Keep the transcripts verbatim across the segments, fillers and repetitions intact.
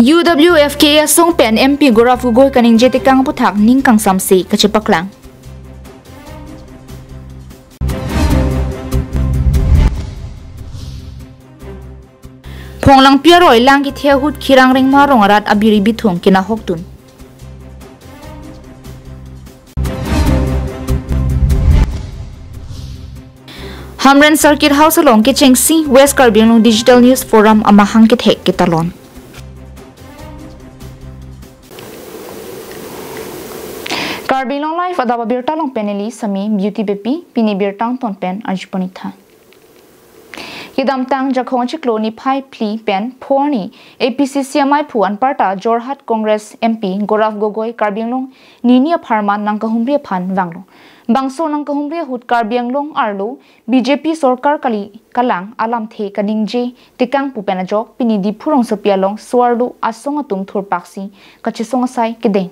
U W F K asong pen M P Gaurav Gogoi kaningje tekang aputhak ning kangsamse kachepaklang. Phonglangpi aroi lang kethe ahut Khirang Rengma Rong arat abiri bithung kenahok dun. Hamren Circuit House along kechengsi West Karbi Anglong Digital News Forum amahang kethek ketalon. Karbi Anglong Live adap abirta along pen neli Sami Beauty Beypi, pini birta angton pen arjupon-ik tha. Kedamtang Jakhong achiklo niphai phli pen pho arni A P C C amaiphu anparta Jorhat Congress M P Gaurav Gogoi Karbi Anglong nini apharman nangkahumri aphan vanglo. Bangso nangkahumri ahut Karbi Anglong arlo B J P sorkar kali kalang alamthe kaningje tekang pu pen ajok pini Diphu rongsopi along so-arlo asong atum thurpaksi kachesong asai kedeng.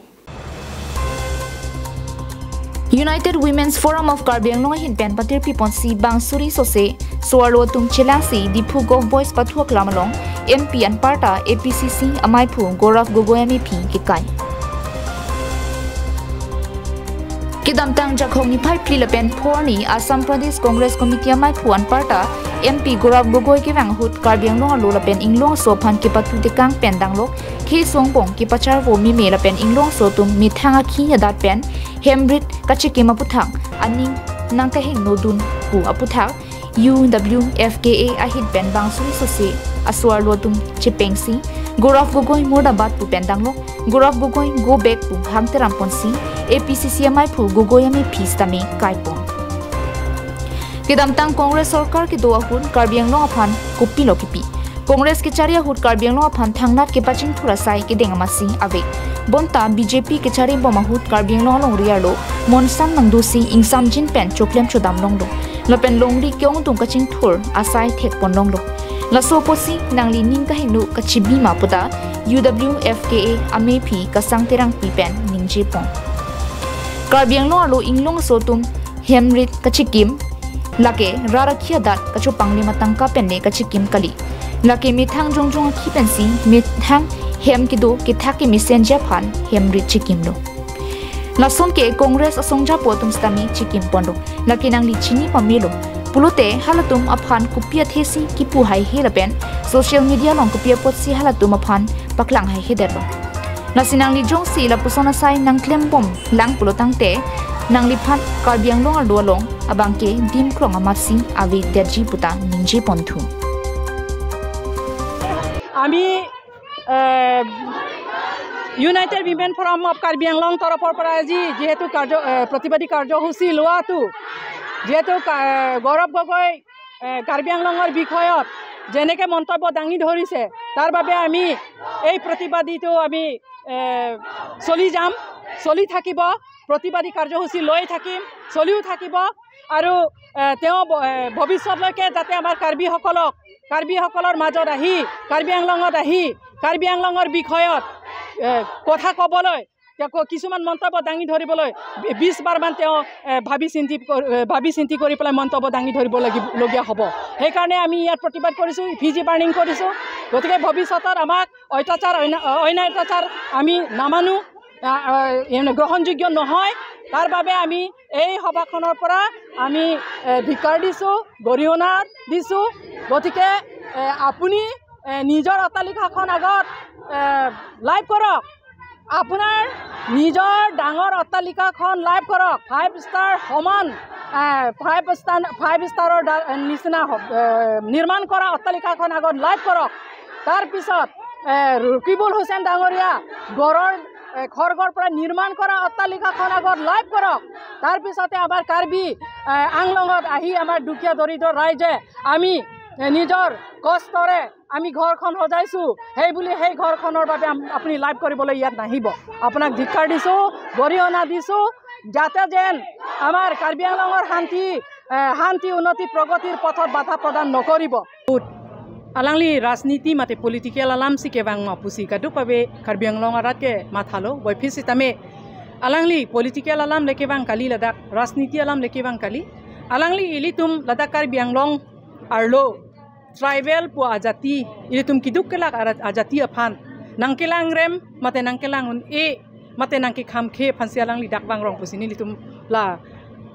United Women's Forum of Karbi Anglong ahin pen patirpi ponsi bang suri sose so-arlo atum chelangsi Diphu Govt Boys pathu aklam along M P anparta A P C C amaiphu Gaurav Gogoi amephi kekai. Kedamtang Jakhong niphai phli lapen pho arni Assam Pradesh Congress Committee amaiphu anparta M P Gaurav Gogoi kevang ahut Karbi Anglong arlo lapen inglong aso aphan kepatu tekang pen danglok khei songbong kepacharvo meme lapen inglong aso atum methang akhi adat pen hem rit kachikim aputhak aning nangkehingno dun pu aputhak U W F K A ahin pen bang suri sose aso-arlo atum chepengsi Gaurav Gogoi murdabad pu pen danglok, Gaurav Gogoi go back pu hangteram ponsi A P C C amaiphu Gogoi amephi sitame kaipon. Kedamtang Congress sorkar kedo ahut Karbi Anglong aphan kopilo kipi. Congress kechari ahut Karbi Anglong aphan thangnat kepachingthur asai kedeng amatsi ave. Bonta B J P kechari bom ahut Karbi Anglong alongri arlo monsam nangdosi ingsamjin pen choklem chodam longlo. Lapen longri ke-ongdung kachingthur asai thekpon longlo. Laso apotsi nangli ning kahingno kachibi ma puta U W F K A amephi Kasang Terangpi pen ningjepon. Karbi Anglong arlo inglong aso atum hem rit kachikim, lake rat akhi adat kachopanglim atangka pen le kachikim kali. Lake methang jongjong akhi pensi methang hem kedo kethak kemesenji aphan hem rit chikimlo. Lason ke Congress asongjapo atum sitame chikim ponlo. Lake nangli chini pamelo. Pulote halatum aphan kopi athesi kipu haihe lapen social media along kopi apotsi halatum aphan paklang haihe detlo. Lasi nangli jongsi lapuson asai nangklem bom lang pulo tangte nangliphan Karbi Anglong arlo along abangke dimkrong amatsi ave detji puta ningjeponthu. আমি, এ, united women forum of Karbi Anglong তৰফৰ পৰা আজি যিহেতু কাৰ্য, এ, প্ৰতিবাদী কাৰ্যসূচী লোৱাটো, যিহেতু কা-, এ, গৌৰৱ গগৈ, এ, কাৰ্বি আংলঙৰ বিষয়ত যেনেকে মন্তব্য দাঙি ধৰিছে, তাৰ বাবে আমি এই প্ৰতিবাদীটো আমি, এ, চলি যাম, চলি থাকিব, প্ৰতিবাদী কাৰ্যসূচী লৈ থাকিম, চলিও থাকিব। আৰু, এ, তেওঁ ব-, এ, ভৱিষ্যতলৈকে যাতে আমাৰ কাৰ্বিসকলক, কাৰ্বিসকলৰ মাজত আহি, কাৰ্বি আংলঙত আহি, কাৰ্বি আংলঙৰ বিষয়ত, এ, কথা ক'বলৈ, তেওঁ ক-, কিছুমান মন্তব্য দাঙি ধৰিবলৈ বি-, বিশ বাৰমান তেওঁ, এ, ভাবি চিন্তি কৰ-, এ, ভাবি চিন্তি কৰি পেলাই মন্তব্য দাঙি ধৰিব লাগিব, লগীয়া হ'ব। সেইকাৰণে আমি ইয়াত প্ৰতিবাদ কৰিছোঁ, ইফিজি বাৰ্ণিং কৰিছোঁ। গতিকে ভৱিষ্যতত আমাক অত্যাচাৰ, অন্য-, অন্যায় অত্যাচাৰ আমি নামানো, আ, আ, এনে গ্ৰহণযোগ্য নহয়। তাৰ বাবে আমি এই সভাখনৰ পৰা আমি, এ, ধিক্কাৰ দিছোঁ, গৰিহণা দিছোঁ। গতিকে, এ, আপুনি, এ, নিজৰ অট্টালিকাখন আগত, এ, লাইভ কৰক, আপোনাৰ নিজৰ ডাঙৰ অট্টালিকাখন লাইভ কৰক, ফাইভ ষ্টাৰ সমান, এ, ফাইভ ষ্টাৰ, ফাইভ ষ্টাৰৰ দা-, নিচিনা হ-, এ, নিৰ্মাণ কৰা অট্টালিকাখন আগত লাইভ কৰক। তাৰ পিছত, এ, ৰকিবুল হুছেইন ডাঙৰীয়া গড়ৰ, এ, খৰ্গৰ পৰা নিৰ্মাণ কৰা অট্টালিকাখন আগত লাইভ কৰক। তাৰ পিছতে আমাৰ কাৰ্বি, এ, আংলঙত আহি আমাৰ দুখীয়া দৰিদ্ৰ ৰাইজে আমি, এ, নিজৰ কষ্টৰে আমি ঘৰখন সজাইছোঁ, সেই বুলি সেই ঘৰখনৰ বাবে আম-, আপুনি লাইভ কৰিবলৈ ইয়াত নাহিব। আপোনাক ধিক্কাৰ দিছোঁ, গৰিহণা দিছোঁ, যাতে যেন আমাৰ কাৰ্বি আংলঙৰ শান্তি, এ, শান্তি, উন্নতি, প্ৰগতিৰ পথত বাধা প্ৰদান নকৰিব। Alangli rajniti mate political alam si kevang ma pusi kadokave Karbi Anglong arat ke mathalo, boiphit sitame alangli political alam le kevang kali ladak, rajniti alam le kevang kali. Alangli ilitum ladak Karbi Anglong arlo tribal pu ajati, ilitum keduk kelak arat ajati aphan nangkelang rem, mate nangkelang un-e, mate nangkekham khe aphansi alangli dak vangrong pusi nelitum la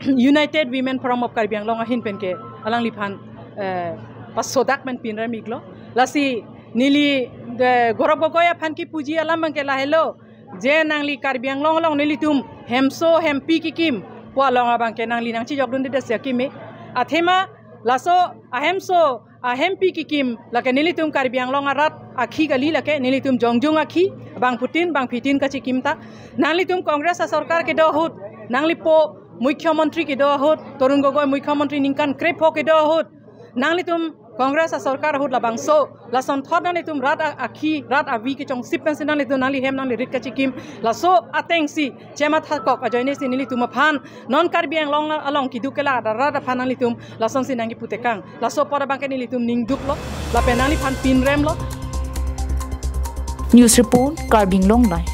United Women Forum of Karbi Anglong ahin pen ke alangliphan, eh, pasodak pen pinrem iklo. Lasi neli, eh, Gaurav Gogoi aphan kipuji alam abang ke lahelo. Je nangli Karbi Anglong along nelitum hemso hempi kekim pu along abang ke nangli nangchijokdunde desi akimi. Athema laso ahemso ahempi kekim lake nelitum Karbi Anglong arat akhi kali, lake nelitum jongjung akhi, bangphutin bangphitin kachikim ta. Nanglitum Congress asorkar kedo ahut, nanglipo Mukhyamantri kedo ahut, Tarun Gogoi Mukhyamantri ningkan krepho kedo ahut, nanglitum Congress asorkar ahut labangso, lasonthot nanglitum rat a-, akhi, rat avi kechongsip pensi nanglitum nangli hem nangli rit kachikim, laso atengsi chematha kok ajoinesi nelitum aphan, non Karbi Anglong along keduk kelang arat aphan nanglitum lasonsi nangkiputekang. Laso apor abang ke nelitum ningduklo, lapen nangliphan pinremlo. News report, Karbi Anglong Live.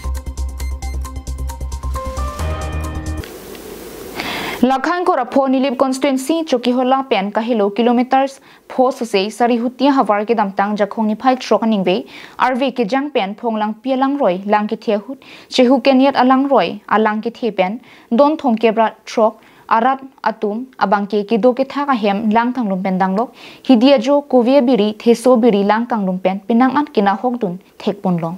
Lakha ingkoi ra pho Nilip constituency Chokihola pen kahelo kilometers pho sose Sarihutia havar kedamtang Jakhong niphai throk aningve arve kejang pen Phonglangpi alangroi lang kethe ahut Chehukenyet alangroi alang kethe pen don thomkep ra throk arat atum abang ke kedo kethak ahem lang kanglum pen danglok, hidi ajo kove abiri theso abiri lang kanglum pen penang an kenahokdun thekponlong.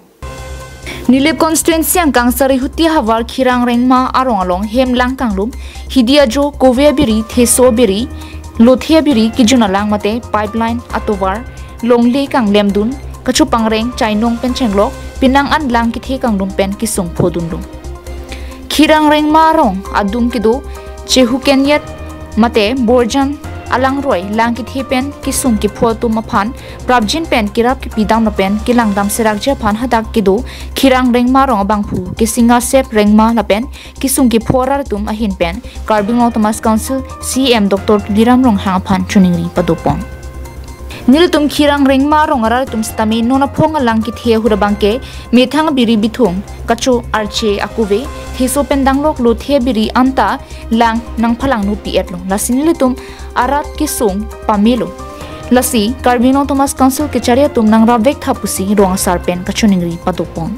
Nilip constituency angkang Sarihutia havar Khirang Rengma arong along hem lang kanglum, hidi ajo kove abiri, theso abiri, lothe abiri kejun alang mate pipeline atovar longle kanglemdun, kachopangreng chainong pen chenglok, penang an lang kethe kanglum pen kesung phodunlong. Khirang Rengma arong adung kedo Chehukenyet mate Borjan alangroi lang kethe pen kesung kepho atum aphan prapjin pen kerap kepidam lapen kelangdam serakji aphan hadak kedo Khirang Rengma arong abangphu Kesingasep Rengma lapen kesung kepho arat atum ahin pen Karbi Anglong Autonomous Council C E M Doctor Tuliram Ronghang aphan choningri padopon. Nelitum Khirang Rengma arong arat atum sitame non aphong alang kethe ahut abang ke methang abiri bithung, kacho arche akove, theso pen danglok, lothe abiri anta lang nangphalangno pi-etlo. Lasi nelitum arat kesung pamelo. Lasi Karbi Anglong Autonomous Council kechari atum nangrapvek tha pusi rong asar pen kachoningri padopon.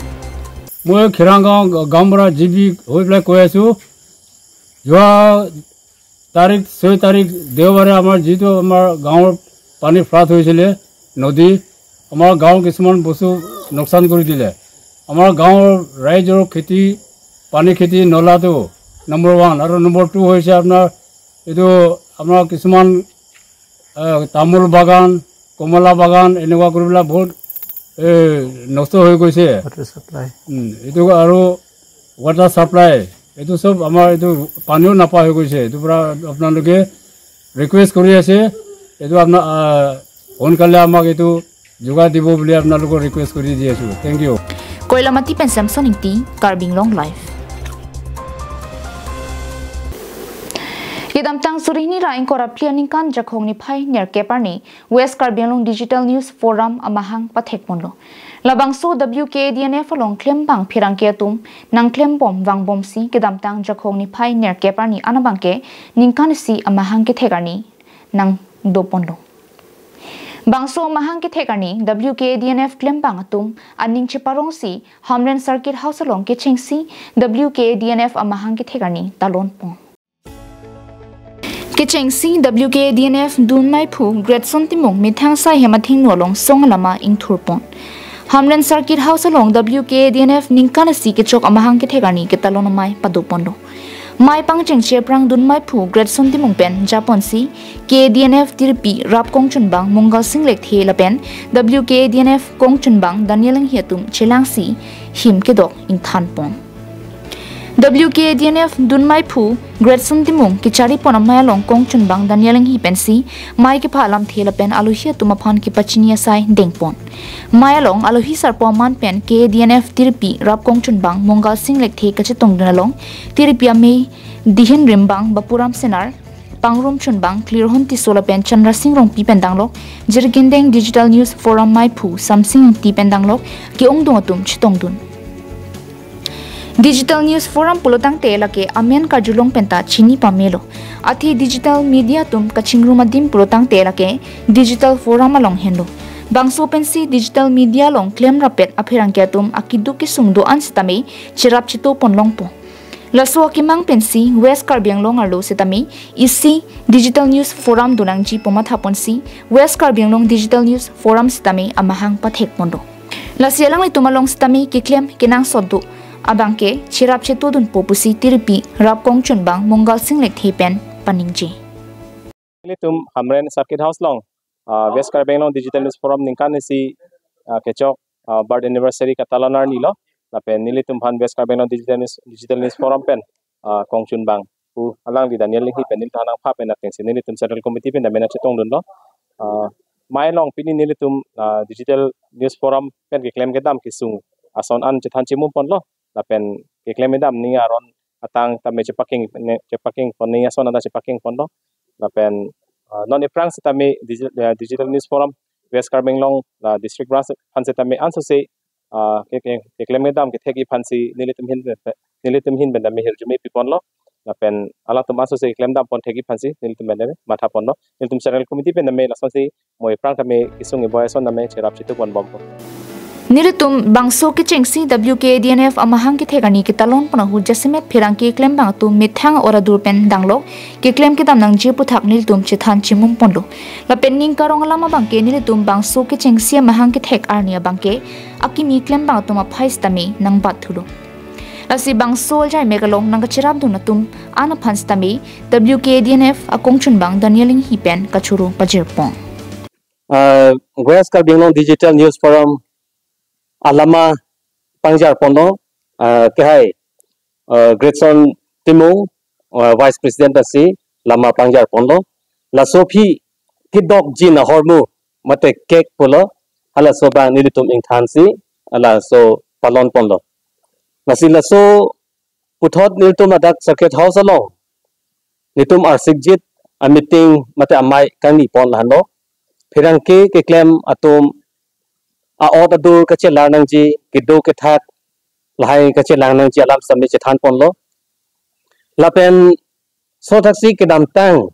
মই খেৰাং গাঁও গাঁওবুঢ়া G B হৈ পেলাই কৈ আছোঁ। যোৱা তাৰিখ ছয় তাৰিখ দেওবাৰে আমাৰ যিটো আমাৰ গাঁৱৰ পানী ফ্লাড হৈছিলে, নদী, আমাৰ গাঁৱৰ কিছুমান বস্তু লোকচান কৰি দিলে। আমাৰ গাঁৱৰ ৰাইজৰ খেতি, পানী খেতি নলাটো নম্বৰ ওৱান, আৰু নম্বৰ টু হৈছে আপোনাৰ এইটো আমাৰ কিছুমান, আহ, তামোল বাগান, কমলা বাগান, এনেকুৱা কৰি পেলাই বহুত, এ, নষ্ট হৈ গৈছে। Water supply. উম, এইটো আৰু ৱাটাৰ ছাপ্লাই, এইটো চব আমাৰ এইটো পানীও নাপায় হৈ গৈছে। এইটো পৰা আপোনালোকে ৰিকুৱেষ্ট কৰি আছে, এইটো আপোনাৰ, আহ, সোনকালে আমাক এইটো যোগান দিব বুলি আপোনালোকক ৰিকুৱেষ্ট কৰি দি আছোঁ। Thank you. Koilamati pen Samson Ingti, Karbi Anglong Live. Kedamtang suri hini ra ingkoi ra phli aningkan Jakhong niphai nerkep arni West Karbi Anglong Digital News Forum amahang pathekponlo. Labangso W K A D N F along klembang pherangke atum nangklembom vangbomsi kedamtang Jakhong niphai nerkep arni an abang ke ningkan isi amahang kethek arni nangdoponlo. Bangso amahang kethek arni W K A D N F klembang atum aning cheparongsi Hamren Circuit House along kechengsi W K A D N F amahang kethek arni talonpon. Kechengsi W K A D N F dunmaiphu Gretson Timung methang sai hem athengno along song alama ingthurpon. Hamren Circuit House along W K A D N F ningkan isi kechok amahang kethek arni ketalon amei padoponlo. Mei pangchengche aphrang dunmaiphu Gretson Timung pen japonsi K A D N F tirpi rap kongchunbang Mongal Sing Lekthe lapen W K A D N F kongchunbang Daniel Enghi atum chelangsi him kedok ingthanpon. W K A D N F dunmaiphu Gretson Timung kecharipon amei along kongchunbang Daniel Enghi pensi mei kepha alamthe lapen alohi atum aphan kepachini asai dengpon. Mei along alohi sarpo aman pen K A D N F tirpi rap kongchunbang Mongal Sing Lekthe kachetongdun along tirpi amei dihin rimbang Bapuram Senar, pangrum chunbang Klirhon Tisso lapen Chandra Sing Rongpi pen danglok, Jirikindeng Digital News Forum meiphu Samsing Ingti pen danglok ke-ongdung atum chetongdun. Digital News Forum pulotangte lake amen karjulong penta chini pamelo. Athe digital media atum kachingrum adim pulotangte lake digital forum along henlo. Bangso pensi digital media along klemrappet apherangke atum akeduk kesung do-an sitame cherap chetu pon longpo. Laso akemang pensi West Karbi Anglong arlo sitame isi Digital News Forum donangji pu matha ponsi West Karbi Anglong Digital News Forum sitame amahang pathek pon do. Lasi alanglitum along sitame keklem kenangsot do abangke cherap chetu dunpo pusi tiripi rap kongchunbang Mongal Sing Lekthe pen paningje. Nelitum Hamren Circuit House along, ah, West Karbi Anglong Digital News Forum ningkan isi, ah, kechok, ah, birth anniversary katalon arni lo. Lapen nelitum aphan West Karbi Anglong Digital News, Digital News Forum pen, ah, kongchunbang pu alangli Daniel Linghi pen nelitum aphan nangpha pen atengsi nelitum Central Committee pen dam mena chetong dunlo. Ah, amei along pini nelitum, ah, Digital News Forum pen keklem kedam kesung ason an chethan chimum ponlo. Lapen keklem kedam ning aron atang tame chepakeng ne, chepakeng pon ning ason anta chepakeng ponlo. Lapen, ah, non ephrang sitame digi-, ah, Digital News Forum West Karbi Anglong la district branch aphan sitame ansose, ah, ke, ke, keklem kedam kethekji aphansi nelitum ahin pen, nelitum ahin pen tame hirjume pi ponlo. Lapen alangtum ansose keklem dam pon thekji aphansi nelitum pen tame matha ponlo. Nelitum Central Committee pen tame lasonsi mo ephrang tame kesung iboi ason tame cherap chetu pon bompo. Nelitum bangso kechengsi W K A D N F amahang kethek arni ketalon pon ahut jasemet pherangke klembang atum methang ora dur pen danglok keklem kedam nangji aputhak nelitum chethan chimum ponlo. Lapen ning karong alam abangke nelitum bangso kechengsi amahang kethek arni abangke akimi klembang atum aphai sitame nangbat thulo. Lasi bangso ajai mek along nangkacherap dun atum an aphan sitame W K A D N F akongchunbang Daniel Linghi pen kachoro pajir pon. Ah, West Karbi Anglong Digital News Forum alama pangjar ponlo, ah, kehai, ah, Greatson Timung, ah, Vice President asi lama pangjar ponlo. Laso aphi kedokji ahormu mate cake pulo, halaso abang nelitum ingthansi halaso palon ponlo. Lasi laso puthot nelitum ladak Circuit House along nelitum arsikjit a-meeting mate amei kangni pon lahenlo. Pherangke keklem atum a-ot adur kachelar nangji, kedo kethak lahai kachelang nangji alam sitame chethan ponlo. Lapen sothaksi kedamtang,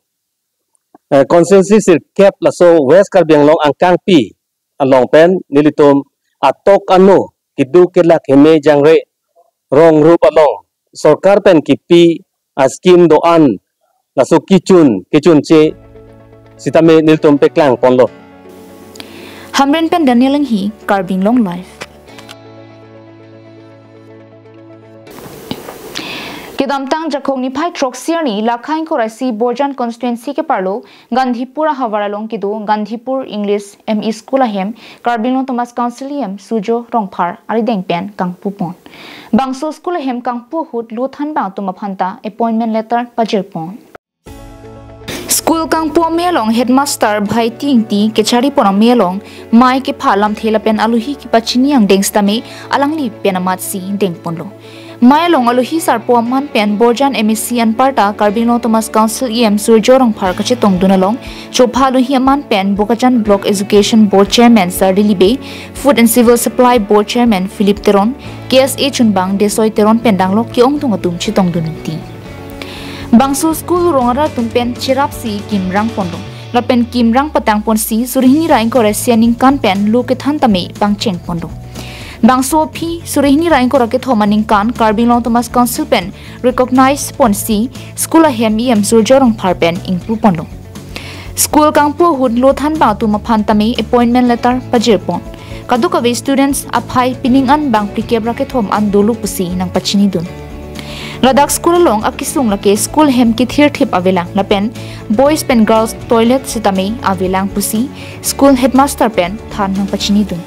eh, constituency sirkep laso West Karbi Anglong angkangpi along pen nelitum atok anu keduk kelak heme jangre rong rup along sorkar pen kipi a-scheme do-an laso kechun kechunche sitame nelitum paklang ponlo. Hamren pen Daniel Linghi, Karbi Anglong Live. Kedamtang Jakhong niphai throksi arni Lakha ingkoi ra isi Borjan constituency keparlo Gandhipur ahavar along kedo Gandhipur English M E School ahem Karbi Anglong Autonomous Council E M Surjya Rongphar arideng pen kangpu pon. Bangso school ahem kangpu ahut lo thanbang atum aphanta appointment letter pajir pon. School kangpu amei along headmaster Bhaiti Ingti kechari pon amei along mei kepha lamthe lapen alohi kepachini angdeng sitame alangli pen amatsi deng ponlo. Mei along alohi sarpo aman pen Borjan M A C anparta Karbi Anglong Autonomous Council E M Surjya Rongphar kachetong dun along chopha alohi aman pen Bokajan Block Education Board Chairman Sir Lili Bey, Food and Civil Supply Board Chairman Philip Teron, K S A chunbang Desoi Teron pen danglok ke-ongdung atum chetong dun ti. Bangso school rong arat atum pen cherapsi kimrang ponlo. Lapen kimrang patang ponsi suri hini ra ingkoi ra isi aningkan pen lo kethan tame pangcheng ponlo. Bangso aphi suri hini ra ingkoi ra kethom aningkan Karbi Anglong Autonomous Council pen recognize ponsi school ahem E M Surjya Rongphar pen ingpu ponlo. School kangpu ahut lo thanbang atum aphan tame appointment letter pajir pon. Kadokave students aphai pining an bang phlikep ra kethom an dolo pusi nangpachini dun. Ladak school along akesung lake school hem kethir thip avelang lapen boys pen girls toilet sitame avelang pusi school headmaster pen than nangpachini dun.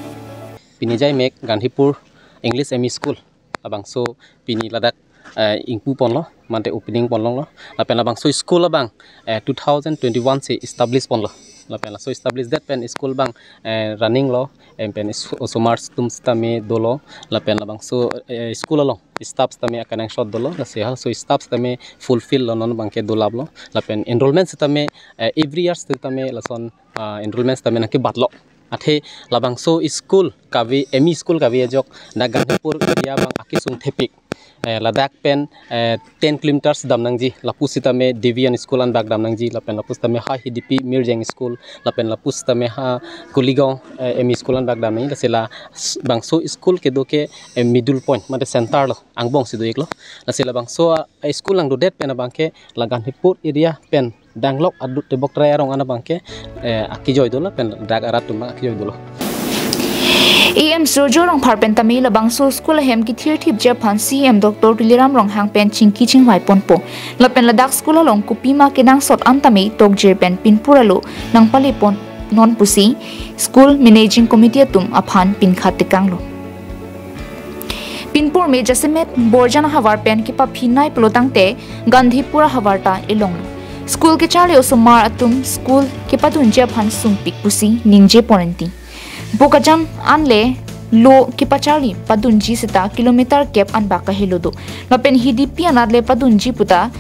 Pini ajai mek Gandhipur English M E School labangso pini ladak, eh, ingpu ponlo, mante opening ponlonglo. Lapen labangso school abang, eh, two thousand twenty-one si establish ponlo. Lapen laso establish det pen school abang, eh, running lo, em pen is-, osomar atum sitame dolo. Lapen labangso, eh, school along staff sitame akenangsot dolo. Lasi halaso staff sitame fulfill lo, non abangke dolaplo. Lapen enrollment sitame, eh, every year sitame lason, ah, enrollment sitame nangkebatlo. Athe labangso school kave, M E school kave ajok na Gandhipur area abang akesung thepik. Eh, ladak pen, eh, ten kilometers dam nangji, lapu sitame Devian School anbak dam nangji, lapen lapu sitame ha Hidipi Mirjeng School, lapen lapu sitame ha Kuligaon, eh, M E School anbak dam nangji, lasi la s-, bangso school kedo ke, eh, middle point, mate center lo, angbong si do-iklo. Lasi labangso, eh, school nangdodet pen abangke la Gandhipur area pen danglok adut tebok terai arong an abangke, eh, akejoi dolo pen dak arat atum abang akejoi dolo. E M Surjya Rongphar pen tame labangso school ahem kethirthipji aphan C E M Doctor Tuliram Ronghang pen chingki chingvai ponpo. Lapen ladak school along kopima kenangsot an tame tokjir pen pinpur alo nangpale pon non pusi school managing committee atum aphan pinkhat tekanglo. Pinpur me jasemet Borjan ahavar pen kepaphinei pulo tangte Gandhipur ahavar ta elonglo. School kecharli osomar atum school kepadunji aphan sumpik pusi ningje pon rinti. Bokajan anle lo kepacharli padunji seta kilometer kep anbak kahelo do. Lapen Hidipi anatle padunji puta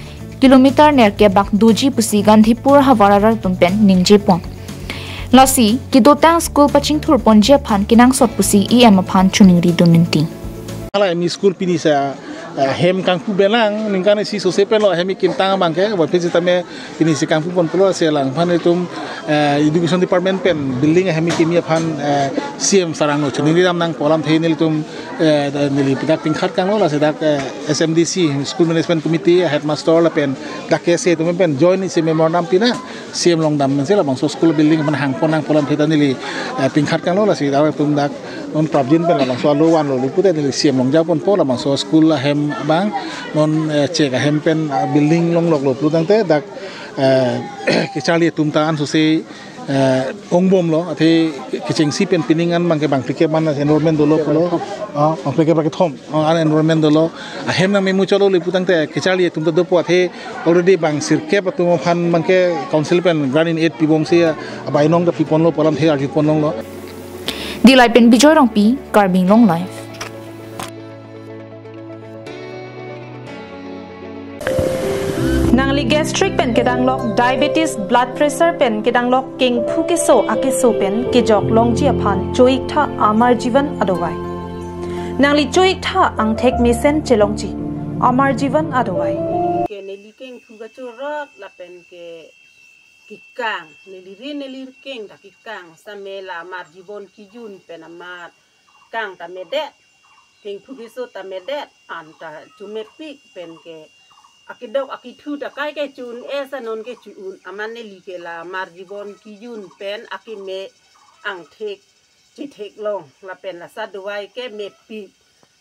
kilometer nerkep bak doji pusi Gandhipur ahavar arat atum pen ningje pon. Lasi kedotang school pachingthur ponji aphan kenangsot pusi E M aphan choningri dun rinti. Hala M E school pini sa, eh, hem kangpu belang, ningkan isi sose pen lo hem kimtang abangke, wapit sitame pini si kangpu pon pulo, si alangphan itum, eh, education department pen building hem kimi aphan, eh, C E M sarang lo choningri dam nangpo alamthe nelitum, eh, da-, neli dak pinkhat kanglo, lasi dak, eh, S M D C, School Management Committee, headmaster lapen dak K S A atum pen join isi memorandum pinang, C E M along dam mensi labangso school building aphan hangpon nangpo alamthe ta neli, eh, pinkhat kanglo, lasi dak atum dak non prapjin pen labangso alo vanlo li pute neli C E M along japonpo, labangso school ahem abang non, eh, chek ahem pen, ah, building longloklo pulo tangte dak, eh, kecharli atum ta ansose, eh, ongbomlo, athe kechengsi pen pining an abangke bangphlikep man enrollment dolo pulo. Ah, bangphlikep ra kethom, ah, an enrollment dolo. Ahem nangmemuchotlo li putangte kecharli atum ta dopo, athe already bang sirkep atum aphan abangke council pen grant in aid pibomsi, ah, abainong ta piponlo pu alamthe arju ponlonglo. Dillai pen Bijoy Rongpi, Karbi Anglong Live. Nangli gastric pen kedanglok, diabetes, blood pressure pen kedanglok, kengphu keso akeso pen kejok longji aphan cho-iktha Amar Jeevan adovai. Nangli cho-iktha angthek mesen chelongji Amar Jeevan adovai. Ke neli kengphu kachorot lapen ke kekang, neli ri neli keng ta kekang, sitame la Amar Jeevan kejun pen amat kang ta medet, kengphu keso ta medet, an ta chomepik pen ke akedok akethu ta kai ke chu-un-e, sa non ke chu-un, amat neli ke la Amar Jeevan kejun pen akeme angthek chetheklong, lapen laso adovai ke mepik.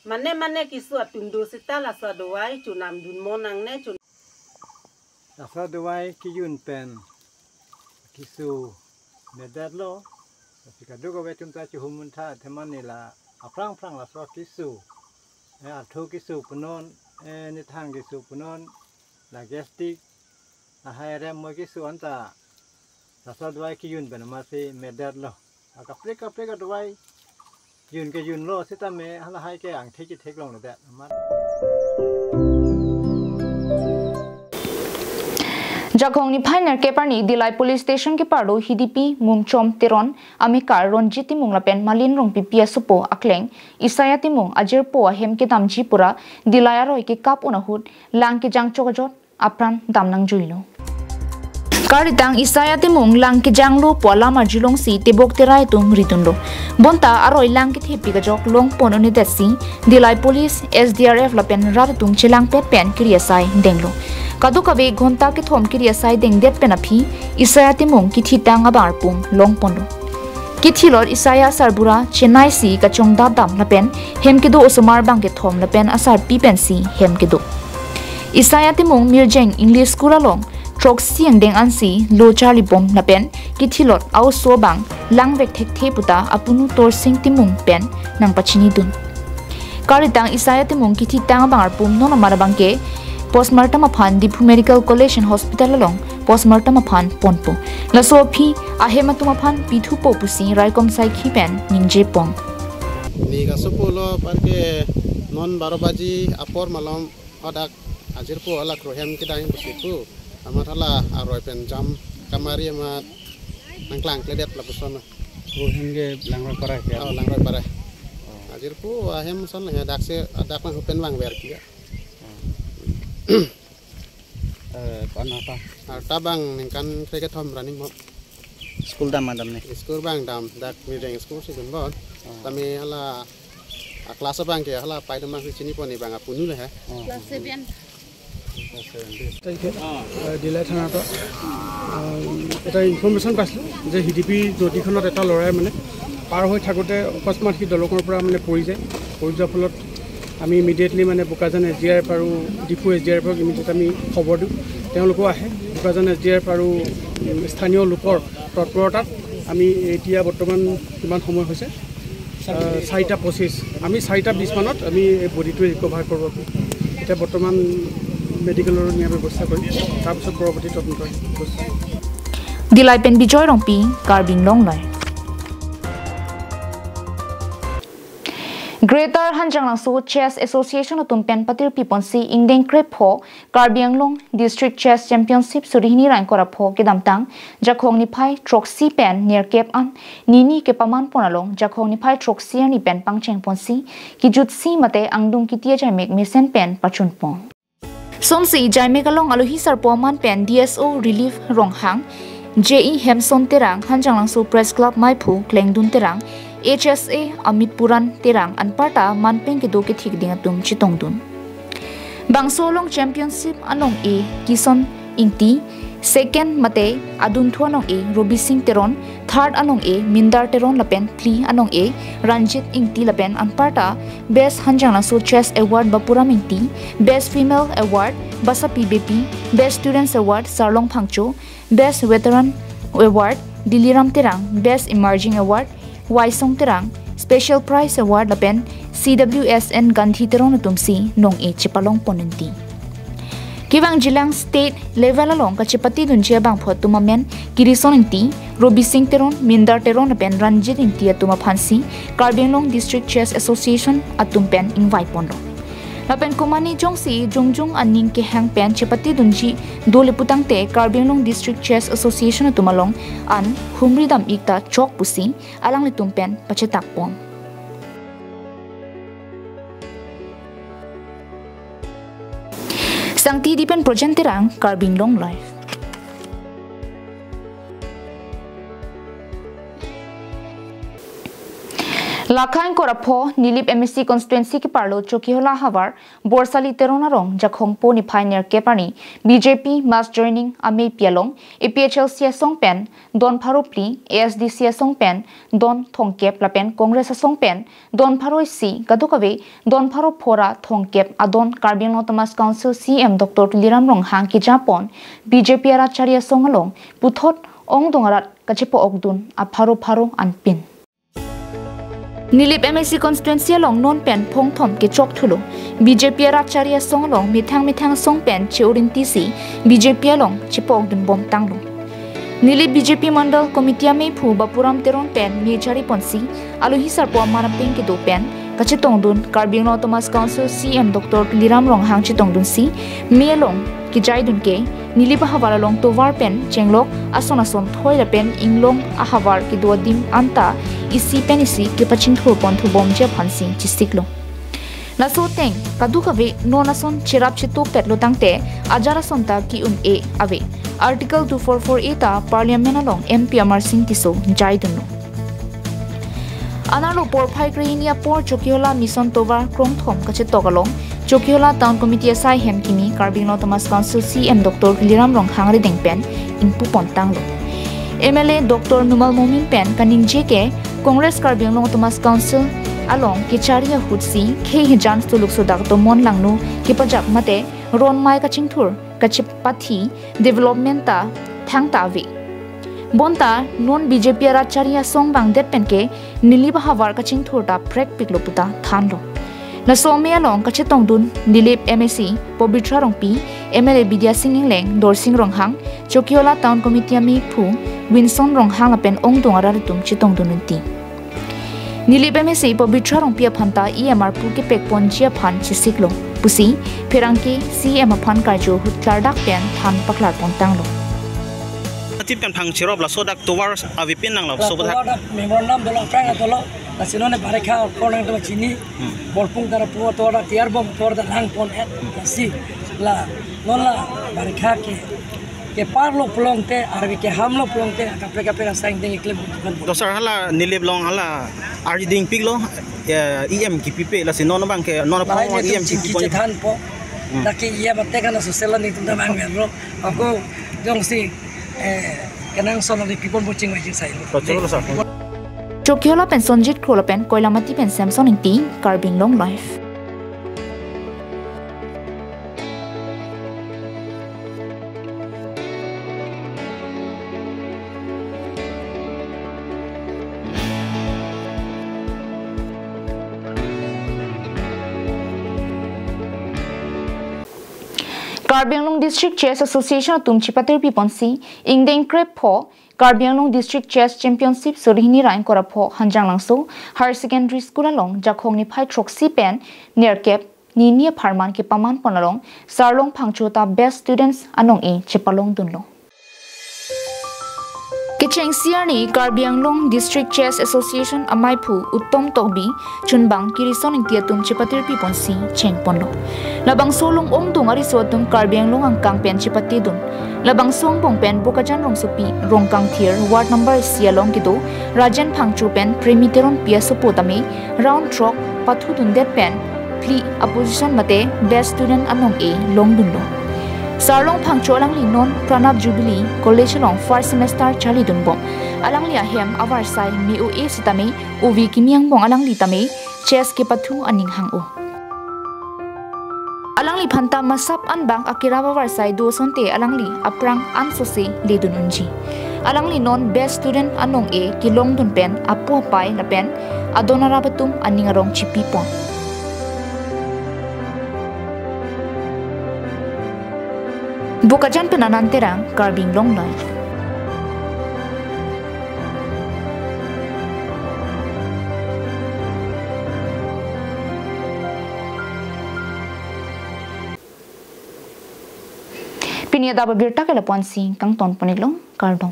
Mane mane keso atum do seta laso adovai chonam dun mo nangne chon. Laso adovai kejun pen keso medetlo. Lasi kadokave atum ta chihum muntha athema neli la aphrang aphrang laso keso, eh, artho keso punon, eh, nithang keso punon, la gastric, lahai rem mo keso anta laso adovai kejun pen amatsi medetlo. Akaprek kaprek adovai jun kejunlo, sitame halahai ke angthek chetheklongledet amat. Jakhong niphai nerkep arni Dillai Police Station keparlo Hidipi Mungchom Teron, amekar Ronjit Timung lapen Malin Rongpipi asopo akleng Isaiah Timung ajirpo ahem kedamji pura Dillai aroi kekap un ahut lang kejang chokajot apran dam nangjuilo. Karitang Isaiah Timung lang kejanglo pu alam arjulongsi tebok terai atum ridunlo. Bonta aroi lang kethepi kajok longpon un'edetsi Dillai Police, S D R F lapen rat atum chelangpet pen kiri asai denglo. Kadokave ghonta kethom kiri asai dengdet pen aphi Isaiah Timung kethitang abang arpum longponlo. Kethilot Isaiah asarbura Chennai si kachongdat dam lapen hem kedo osomar bang kethom lapen asarpi pensi hem kedo. Isaiah Timung Mirjeng English School along throksi angdeng ansi lo charlibom lapen kethilot a-oso abang langvek thekthe puta apunu Torsing Timung pen nangpachinidun. Karitang Isaiah Timung kethitang abang arpum non amat abangke postmortem aphan Diphu Medical College and Hospital along postmortem aphan ponpo. Laso aphi ahem atum aphan pithupo pusi raikom saikhi pen ningjepon. Neli kasopo lo parke non baro baji apor malom hadak ajirpo hala krohem kedang pusi pu. Amat hala aroi pen jam kamari amat nangklangkledet lapuson. Krohem ke langroi parai ke? Oh, langroi parai. Oh. Ajirpo ahem son ya daksi, dak nanghupen vangver ke. Eh, ko-an apa? Arta abang ningkan kre kethom running mo. School dam ma damne? School abang dam, dak Mireng school si dunbon. Oh. Tame hala a class abang ke hala pai dam abang si chinipon, ne abang apunu le he. Oh. Class seven. তাৰিখে, আহ, ডিলাই থানাৰ পৰা, আহ, এটা ইনফৰমেশ্যন পাইছিলোঁ যে হিডিপি নদীখনত এটা ল'ৰাই মানে পাৰ হৈ থাকোঁতে অকস্মাত সি দলঙৰ পৰা মানে পৰি যায়। পৰি যোৱাৰ ফলত আমি ইমিডিয়েটলি মানে Bokajan S D R F আৰু ডিফু এছ ডি আৰ এফক ইমিডিয়েট আমি খবৰ দিওঁ। তেওঁলোকো আহে। Bokajan S D R F আৰু, উম, স্থানীয় লোকৰ তৎপৰতাত আমি এতিয়া বৰ্তমান কিমান সময় হৈছে, আহ, চাৰিটা পঁচিছ, আমি চাৰিটা বিছ মানত আমি এই বডিটো ৰিকভাৰ কৰিব। এতিয়া বৰ্তমান মেডিকেলৰ নিয়াৰ ব্যৱস্থা কৰিম, তাৰপিছত পৰৱৰ্তী তদন্ত ব্যৱস্থা। Dilai pen Bijoy Rongpi, Karbi Anglong Live. Greater Hanjanglangso Chess Association atum pen patirpi ponsi ingdeng krepho Karbi Anglong District Chess Championship suri hini ra ingkoi ra pho kedamtang Jakhong niphai throksi pen nerkep an nini kepaman pon along Jakhong niphai throksi arni pen pangcheng ponsi kejutsi mate angdung kiti ajaimek mesen pen pachun pon. Sonsi jaimek along alohi sarpo aman pen D S O Relief Ronghang, J E Hemson Terang, Hanjanglangso Press Club maiphu Klengdun Terang, H S A Amit Puran Terang anparta man pen kedo kethik ding atum chetongdun. Bangso along championship anong-e Kison Ingti, second mate adunthu anong-e Robi Singh Teron, third anong-e Mindar Teron lapen phli anong-e Ranjit Ingti lapen anparta Best Hanjanglangso Chess Award Bapuram Ingti, Best Female Award Basapi Beypi, Best Students Award Sarlong Phangcho, Best Veteran Award Diliram Terang, Best Emerging Award Waisong Terang, Special Prize Award lapen C W S N Gandhi Teron atumsi nong-e chepalong pon ingti. Kevangjilang state level along kachepatidunji abangphu atum amen Kirison Ingti, Robi Singh Teron, Mindar Teron lapen Ranjit Ingti atum aphansi Karbi Anglong District Chess Association atum pen ingvai ponlo. Lapen komane jongsi jongjong aning kehang pen chepatidunji dole putangte Karbi Anglong District Chess Association atum along an humri dam-ik ta chok pusi alanglitum pen pachetak pon. Sangti Dipen Projen Terang, Karbi Anglong Live. Lakha ingkoi ra pho Nilip M A C constituency keparlo Chokihola havar Borsali Teron arong Jakhong po niphai nerkep arni B J P mass joining ameipi along A P H L C asong pen don pharo phli, A S D C asong pen don thomkep lapen Congress asong pen don pharo isi, kadokave don pharo pho ra thomkep adon Karbi Anglong Autonomous Council C E M Doctor Tuliram Ronghang keja pon B J P arat chari asong along puthot ongdung arat kachepo-okdun apharo pharo anpin. Nilip M A C constituency along non pen phongthom kechok thulo. B J P arat chari asong along methang methang asong pen che-urinti si B J P along chepo-okdun bomtanglo. Nilip B J P Mandal Committee ameiphu Bapuram Teron pen me chari ponsi alohi sarpo aman apeng kedo pen kachetongdun Karbi Anglong Autonomous Council C E M Doctor Tuliram Ronghang chetongdunsi me along kejaidun ke Nilip ahavar along tovar pen chenglok ason ason thoi lapen inglong ahavar kedo adim anta isi pen isi kepachingthur pon thubomji aphansi chesiklo. Laso ateng kadokave non ason cherap chetopetlo tangte ajar ason ta ki-un-e ave. Article two four four A ta Parliament along M P Amarsing Tisso jaidunlo. Anerlo porphai krehini apor Chokihola Mission Tovar krongthom kachetok along Chokihola Town Committee asai hem kimi Karbi Anglong Autonomous Council C E M Doctor Tuliram Ronghang arideng pen ingpu pontanglo. M L A Doctor Numal Momin pen kaningje ke Congress Karbi Anglong Autonomous Council along kechari ahutsi khei hijan stuluk sodak tomon langno kepajak mate ron mai kachingthur kachepathi development ta thangta ave. Bonta non B J P arat chari asong bangdet penke Nilip ahavar kachingthur ta phrekpiklo puta thanlo. Laso me along kachetongdun Nilip M A C Pabitra Rongpi, M L A Bidya Sing Engleng, Dorsing Ronghang, Chokihola Town Committee ameiphu Winson Ronghang lapen ongdung arat atum chetongdun unti. Nilip M A C Pabitra Rongpi aphanta E M arpu kepek ponji aphan chesiklo pusi pherangke C E M aphan karju ahut klardak pen than paklar pontanglo. Atit kan phang cherop laso dak tovar avepin nanglo. Laso dak tovar dak memorandum dolo, aphrang dolo, lasi non barekha kornang dolo chini, hmm, bolpung dara pu tovar dak tiar bom tovar dak lang pon et, hmm, lasi La, non la, barikha ke, keparlo pulote, arve kehamlo pulote, kaprek kaprek asai ingdeng keklem. Dosar hala, Nilip along hala, arjuding piklo, eh, E M kipipe, lasi non abang ke, non Lahai apong ne E M tum chingki kipipo. Chethanpo. Hmm. Dak ke E M atek an social nelitum ta vangverlo. Ako, jongsi, eh, kenangsot neli pipon po chingvai chingsailo. To, chalo, sir. Chokihola pen Sonjit Kro lapen Koilamati pen Samson Ingti, Karbi Anglong Live. Karbi Anglong District Chess Association atum chepatirpi ponsi, ingdeng krepho Karbi Anglong District Chess Championship suri hini ra ingkoi ra pho Hanjanglangso Higher Secondary School along Jakhong niphai throksi pen nerkep ni ni apharman kepaman pon along Sarlong Phangcho ta Best Students anong-e chepalongdunlo. Kechengsi arni Karbi Anglong District Chess Association amaiphu Uttom Tokbi chunbang Kirison Ingti atum chepatirpi ponsi chengponlo. Labangso along ongdung ariso atum Karbi Anglong angkang pen chepatedun. Labangso angbong pen Bokajan rongsopi Rongkangthir ward number isi along kedo Rajen Phangcho pen Premi Teronpi asopo tame round throk pathudundet pen phli aposition mate Best Student anong-e longdunlo. Sarlong Phangcho alangli non Pranab Jubilee College along first semester charlidunbom. Alangli ahem avarsai me-o-e sitame ove kimi angbong alangli tame chess kepathu aning hang-o. Alangliphan ta masap anbak akirap avarsai do asonte alangli aphrang ansose ledun unji. Alangli non Best Student anong-e kelongdun pen apo apai lapen adon arap atum aning arong chipipon. Bokajan pen Anand Terang, Karbi Anglong Live. Pini adap abirta ke lapu-ansi kangton pon-iklo, kardom.